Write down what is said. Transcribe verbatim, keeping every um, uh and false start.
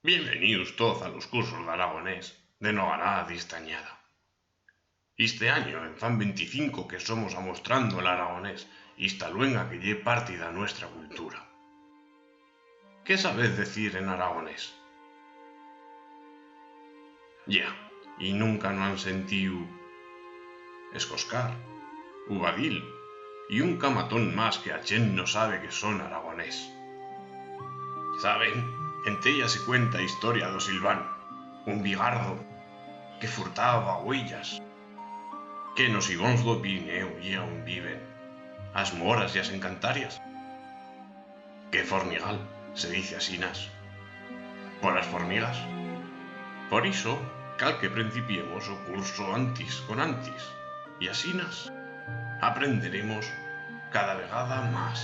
Bienvenius toz a los cursos d'aragonés de Nogará d'Istanyada. Iste anyo en fan venticinco que somos amostrando l'aragonés, ista luenga que ye parti d'a nuestra cultura. Qué sabez decir en aragonés? Ya, y nunca no han sentiu escoscar, ubadil y un camatón mas que a chent no sabe que son aragonés. Saben, ente ella se cuenta a historia d'o Silván, un bigardo que furtaba bagüellas, que nos ibons d'o Pirineu ye a on viven as moras y as encantarias. Que fornigal se dice asinas, por as formigas. Por ixo, cal que prencipiemos o curso antis con antis, y asinas aprenderemos cada vegada mas.